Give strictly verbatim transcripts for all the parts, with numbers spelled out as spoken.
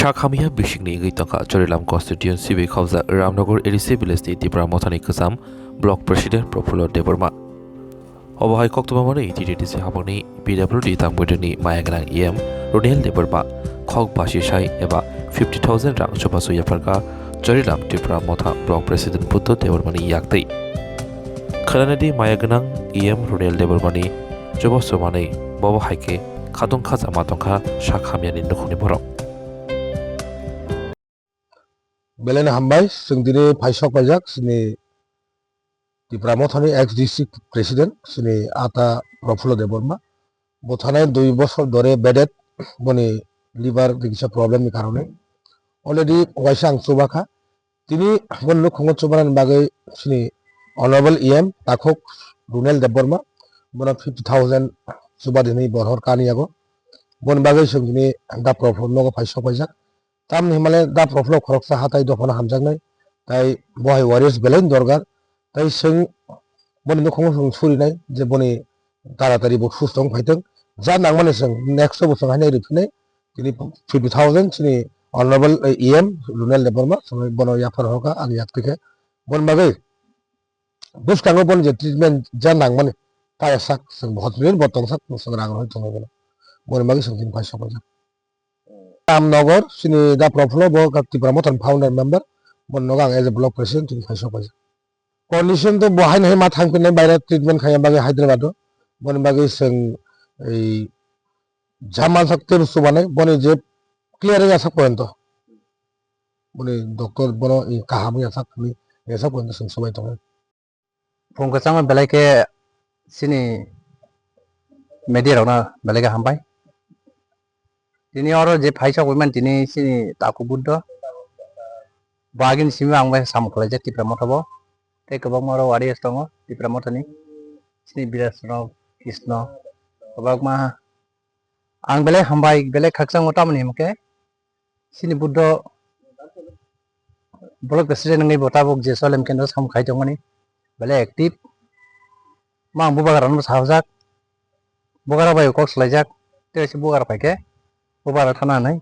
Thakhamya bisingni wngwi tongkha Chorilam constituency bai khaujak Ramnagar A D C village ni Tipra Mothani kwcham block president Prafullo Debbarma. Obo hai koktwma manwi T T D C habangni P W D tangboidani maya gwnang E M Runiel Debbarma khok basi sai eba fifty thousand rang chubachu yapharkha Chorilam Tipra Motha block president Buddho Debbarmani yaktwi. Khwnanadi maya gwnang E M Runiel Debbarmani chubachu manwi bobo hai khe khatong khajama tongkha sak hamyani nukhungni borok. Belai no hambai, chwng tini phaisok paijak chini Tipra Mothani ex district president chini ata Prafullo Debbarma. Bo thanai dui bosor dore bedet, boni liver ni kisa problem ni karone. Already waisa ang chubakha. Tini boni nukhungo chubanani bagwi chini Honorable E M Takhuk Runiel Debbarma bono fifty thousand chuba dinwi borhor kani yago. Boni bagwi chwng tini da Prafullo nogo phaisok paijak. Tamni himale da Prafullo khoroksa hatai dophano hamjaknai, tai bo hai warriors belai ni dorgar, tai chwng boni nukhungo chwng surinai je boni taratari bo susto wng phaitwng, ja nangmani chwng next o bo chwng haino riphinai, tini fifty thousand chini Honorable E M Runiel Debbarma chwng bono yaphar hoka ang yak tikhe, boni bagwi bwskango boni je treatment ja nangmani paya sak chwng hospital bo tongsak chwng rang rwui tongo bono, boni bagwi chwng tini phaisok paijak. Ramnagar, chini da Prafullo bo Tipra Mothani founder member, boni nogo ang as a block president tini phaisok paijak. Condition to bo haino hai ma thangphinai baire treatment khaina bagwi Hyderabad o, boni bagwi chwng ei jaman sak tei chubanai, boni je clear ya sak pointo. Boni doctor bono kaham ya sak phunwi ya sak pointo chwng chubai tongo. Phung kwchangma belai khe chini media rokno belai khe hambai. Tini oro je phaisa wngmani tini chini Takhuk Buddho. Bo agini simi ang bai samung khlaijak Tipra Motha bo. Tei kwbangma oro warriors tongo Tipra Mothani. Chini Biraj rok, Krishna, kwbangma. Ang belai hambai, belai khakchangma tamoni himkhe. Chini Buddho block president wngwi bo tabuk je Solem kendro samung khai tongmani belai active. Ma ang bubagra no sajak, bubagra bai kok swlaijak, tei se bubagra pai khe bubagra thana hinwi.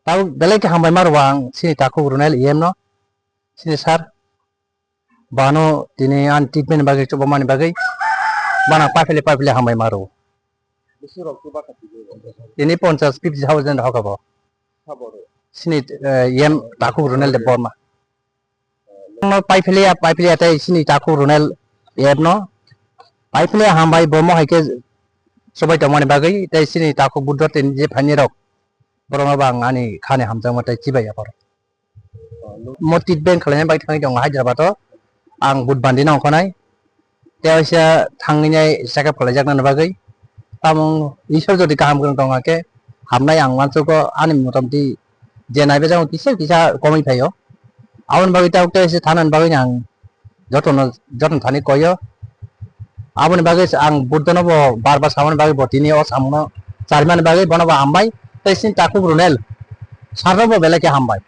Tabuk belai khe hambai ma rwo ang chini Takhuk Runiel E M no, chini sir. Bano tini ani treatment bagwi, chubamani bagwi bana paphile paphile hambai ma rwo. Bisi rok chuba kha tini? Tini ponchas fifty thousand hoka bo. Sabo rwo. Sini, eh, E M Takhuk Runiel Debbarma. Ano paphile ya, paphile ya tei sini Takhuk Runiel E M no. Paphile ya hambai bo mo hai khe chubai tongmani bagwi tei sini Takhuk Buddho tini je phaini rok. Borokno bo ang ani khani hamjakma tei chibai ya borok. Mo treatment khlaina bagwi thangwi tongo Hyderabad o. Ang Budbandi no ongkhornai. Tei waisa thangwi nai check up khlaijaknani bagwi. Tamo Ishwar jodi kaham kwrwng tongkha khe hamnai ang uansukgo ani motamti je naibajakgo kisa kisa komwi phaio. Aboni bagwi tabuk tei waisa thanani bagwi ang jotono, jotono thani koio. Aboni bagwi ang Buddhono bo bar bar samani bagwi bo tini o samungno charimani bagwi bono bo hambai. Tei sini Takhuk Runiel sir no bo belai khe hambai.